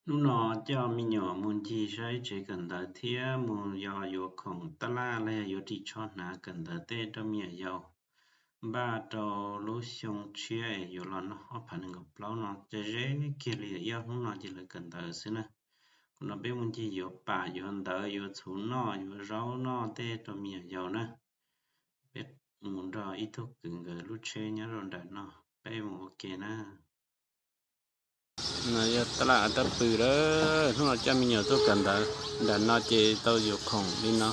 Hnub no coj me nyuam mus ncig saib tsev kawm ntawv thiab mus yos yuav khoom tab laj los yog yuav ris tsho hnav kawm ntawv tej rau me nyuam yaus npaj rau lub xyoo tshiab es yuav los noj ob phav nees nkaum plaub no. Cov ze kiag li ib ob hnub no ces lawv kawm ntawv xwb na. Kuv no peb mus ncig yuav pam yuav ntawv yuav txhuv noj yuav zaub noj tej rau me nyuam yaus na. Peb mus nrog ib tug kwv nkawd lub tsheb nyob rau nram no, peb mus ua ke na. No yog tab laj tab pw lawm, hnub no coj me nyuam tuaj kawm ntawv. Nram no ces tau yuav khoom li no.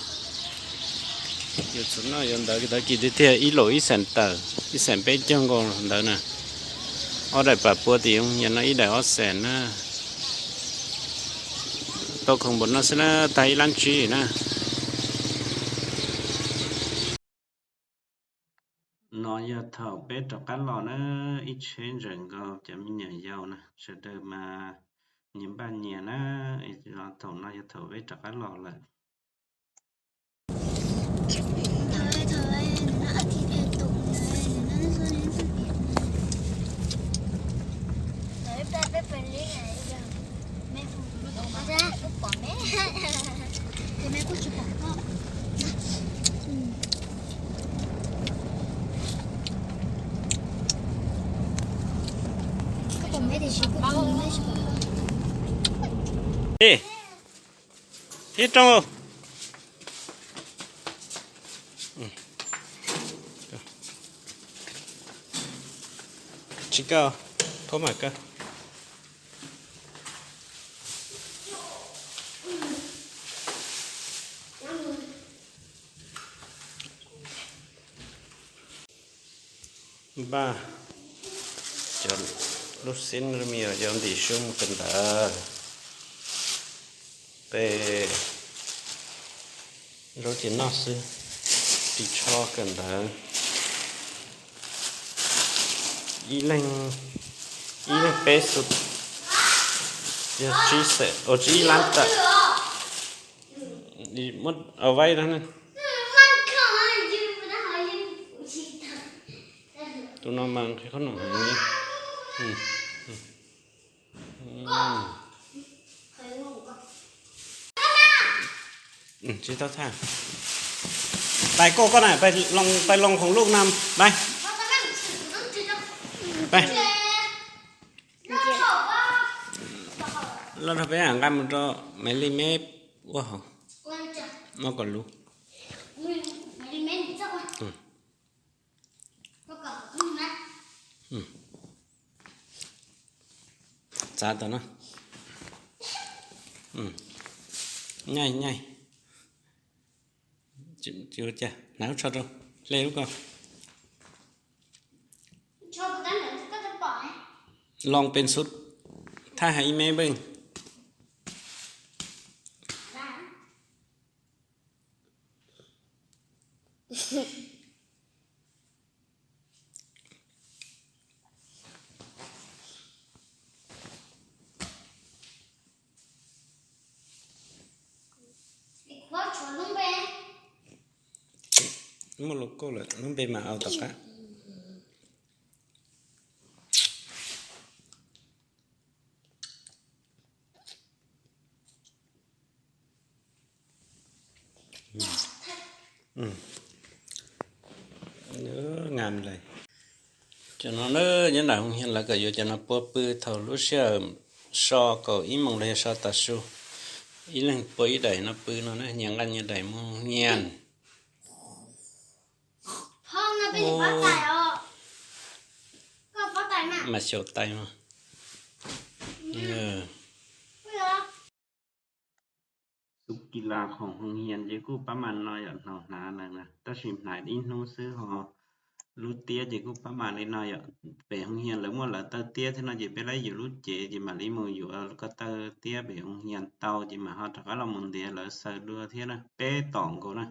Yuav txhuv noj yuav ntawv ntawd ces tiag tiag ib lus ib xees tawm, ib xees peb caug nkaus ntawd na. Ob daim pam pua tim yog no ib daim ob xees na. Tau khoom npaum no xwb na, tag ib lab tsib na. No yog thaum peb rov qab los na, ib tsheb ntseem nkaus cov me nyuam yaus na, sawv daws mas nyias npaj nyias na. Thaum no yog thaum peb rov qab los lawm. Ib rooj. Tsis kawg, thov mam kawg. Npaj cov lub xib me nyuam yaus ntim su mus kawm ntawv. Peb zaub ces noj xwb, ris tsho kawm ntawv. Ib leeg, ib leeg peb xu, yog tsib xees, ua tsib lab tawm. Muab au vaib no. Tus no mas nqhis qhob noom heev li. Tsis tau thaj. Pais koj koj na, pais loo khoom luj na, pais. Pais. Los rau peb nqa mus rau Maiv Lig Meb ua hauv, muab kom luv. Txav tau na. Nyaij nyaij. Hnav lub tsho rau, hle lub ko. Loo pes xub, thaj hais ib me npeej. Muaj lus koj lawm, lub npe mas au tom qab. Cov no nyob nram hoo hias lawv kom yuav cov no pua pw thaum lub sij hawm so kaum ib moos los yog so tav su. Ib leeg pua ib daim no pw no na, nyias nqa nyias daim mus hoo hias. Mas xyaum tais mas. Tus kis las khoom hoo hias ces kuj pab mas no yom, hnav hnav lawm na, tab sis hnav ib hnub xwb ho lub tiab ces kuj pab mas li no yom. Pem hoo hias lawv muaj lawv taw tiab thiab no ces peb laib yuav lub cev ces mam li mus yuav ko taw tiab pem hoo hias tau ces mam ho rov qab los mus ntiav lawv xaws dua thiab na, peb tom nkaus na.